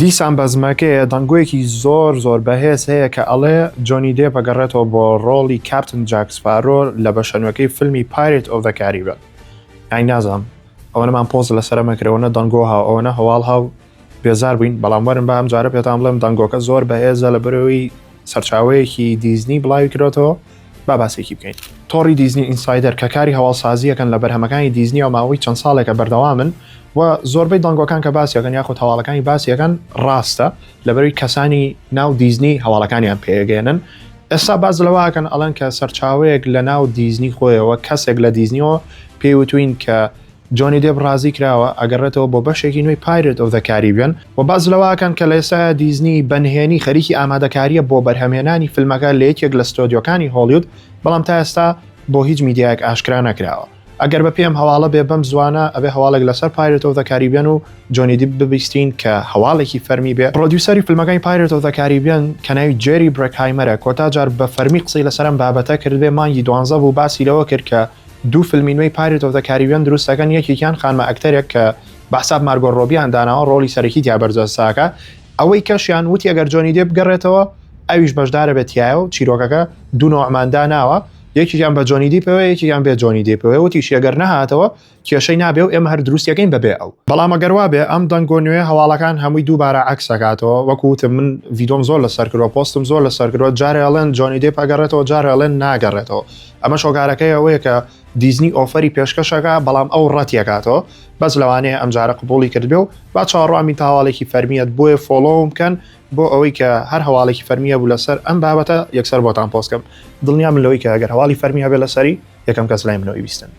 دیسان بەزمەکەیە دەنگۆیەکی زۆر زۆر بەهێز هەیە کە ئەڵێ جۆنی دێپ ئەگەڕێتەوە بۆ ڕۆڵی کاپتن جاک سپارۆ لە بەشە نوێکەی فیلمی Pirate of the Caribbean. یانی نازانم ئەوەنەمان پۆست لەسەر ئەمە کرد ئەوەنە دەنگۆ ها ئەوەنە هەواڵ ها و بێزار بووین بەڵام وەرن با ئەم جارە پێتان بڵێم دەنگۆکە زۆر بەهێزە لە بەرەوەی سەرچاوەیەکی دیزنی بڵاوی کرۆتەوە با باسێکی بکەین. تۆڕی دیزنی ئینسایدەر کە کاری هەواڵسازییەکەن لە بەرهەمەکانی دیزنیەوە ماوەی چەند ساڵێکە بەردەوامن و زۆربەی دەنگۆکان کە باسیەکەن یاخود هەواڵەکانی باسیەکەن ڕاستە لەبەروی کەسانی ناو دیزنی هەواڵەکانیان پێگەێنن ئێستا باز لەوەکەن ئەڵەن کە سەرچاوەیەک لە ناو دیزنی خۆیەوە کەسێک لە دیزنیەوە پێی وتوین کە جۆنی دێپ ڕازی کراوە ئەگەڕێتەوە بۆ بەشێکی نوێی Pirate of the Caribbean و باس لەوە ئەکەن کە لە ئێستایا دیزنی بە نهێنی خەریکی ئامادەکارییە بۆ بەرهەمهێنانی فیلمەکە لە یەکێک لە ستۆدیۆکانی هۆڵیود بەڵام تا ئێستا بۆ هیچ میدیایەک ئاشکرا نەکراوە. ئەگەر بە پێی ئەم هەواڵە بێ بەم زوانە ئەبێ هەواڵێک لەسەر Pirate of the Caribbean و جۆنی دیپ ببیستین کە هەواڵێکی فەرمی بێ. پرۆدیوسەری فیلمەکانی Pirate of the Caribbean کە ناوی جێری برێکهایمەرە کۆتا جار بە فەرمی قسەی لەسەر ئەم بابەتە کردبێ مانگی دوانزە بوو باسی لەوە کرد کە دوو فیلمی نوێی Pirate of the Caribbean دروست دەکەن، یەکێکیان خانمە ئەکتەرێک کە بە حساب مارگۆ ڕۆبیان داناوە ڕۆڵی سەرەکی تیا بەرجەستەکە، ئەوەی کەشیان وتی ئەگەر جۆنی دێپ بگەڕێتەوە ئەویش بەشدارە بێت تیایە و چیرۆکەکە دوو نەوعمان داناوە یەکێکیان بە جۆنی دیپەوە یەکێکیان بێ جۆنی دیپەوە وتیشی ئەگەر نەهاتەوە کێشەی نابێ و ئێمە هەر دروستیەکەین بەبێ ئەو. بەڵام ئەگەر وابێ ئەم دەنگۆ نوێ هەواڵەکان هەمووی دووبارە عەکس ئەکاتەوە وەکو وتم من ڤیدۆم زۆر لەسەر کردوە پۆستم زۆر لەسەر کردوە جارێ ئەڵێن جۆنی دێپ ئەگەڕێتەوە جارێ ئەڵێن ناگەڕێتەوە ئەمەش هۆکارەکەی ئەوەیە کە دیزنی offer ی پێشکەشەکە بەڵام ئەو ڕەتیەکاتەوە بەس لەوانەیە ئەمجارە قبوڵی کردبێ و با چاوەڕوانبین تا هەواڵێکی فەرمیەت بۆیە follow م بکەن بۆ ئەوەی کە هەر هەواڵێکی فەرمی هەبوو لەسەر ئەم بابەتە یەکسەر بۆتان پۆست کەم دڵنیام لەوەی کە ئەگەر هەواڵی فەرمی هەبێ لەسەری یەکەم کەس لای منەوەی بیستن.